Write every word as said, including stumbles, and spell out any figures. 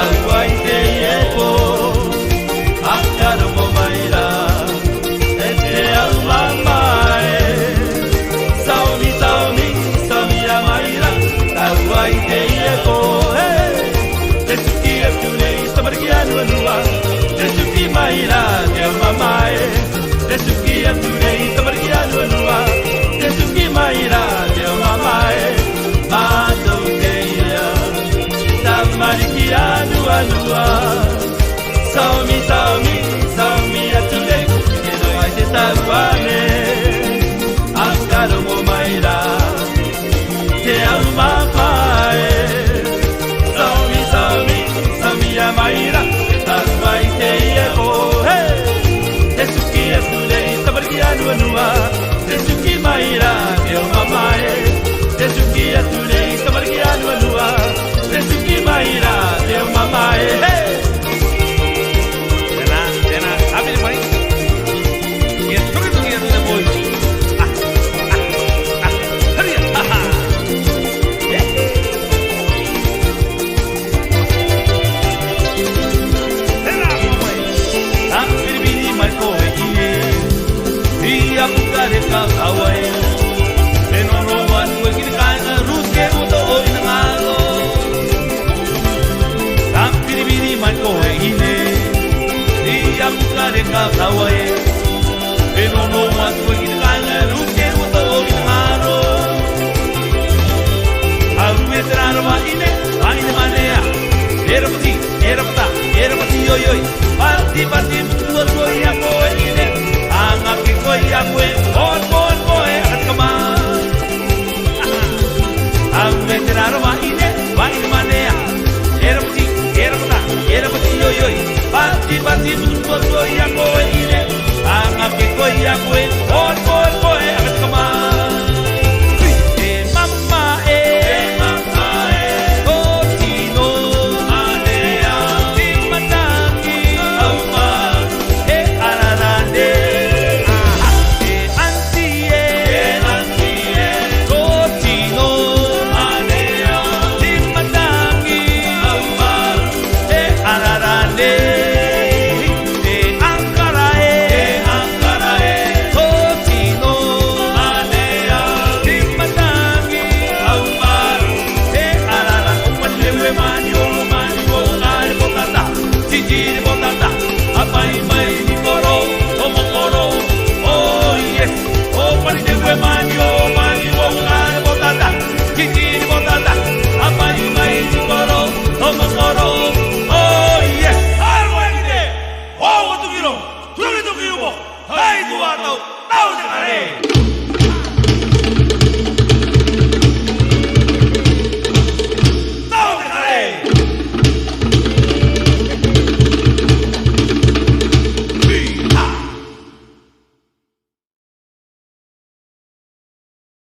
Ta'u ai te ie ko, aka rongo mai ra, e te au mamae. Saumi, saumi, saumi a mai ra, ta'u ai te ie ko, e. Te suki atu nei, tamariki ānuanua, te suki mai ra, te au mamae. Te suki atu nei, tamariki ānuanua, te suki mai ra, te au mamae. Mātou teia, tamariki ānuanua. Saumi, saumi, saumi atu nei, e noa ai te tau ane, aka rongo mai ra, te au mamae. Saumi, saumi, saumi a mai ra, ta'u ai te ie ko, e. Te suki atu nei, tamariki ānuanua, te suki mai ra, te au mamae. Te suki atu nei, tamariki ānuanua, te suki mai ra, te au mamae. Hey! Tēnā, tēnā, happy mai. Ia, tuki, tuki, ia, tuki, boy. Ah, ah, ah, haria, ha, ha. Yeah. Tēnā, boy. Tāpiripiri mai koe ine. I aku kareka kau ai. E nono atu e kiri kāiŋa, rus ke ruto o ina ngalo. Tāpiripiri mai koe ine. I aku kareka kau ai. E nono atu e kiri kāiŋa, rus ke ruto o ina ngalo. Au e te raro wa ine, wa ine manea. Era pati, era pata, era pati oi oi. Pati, pati,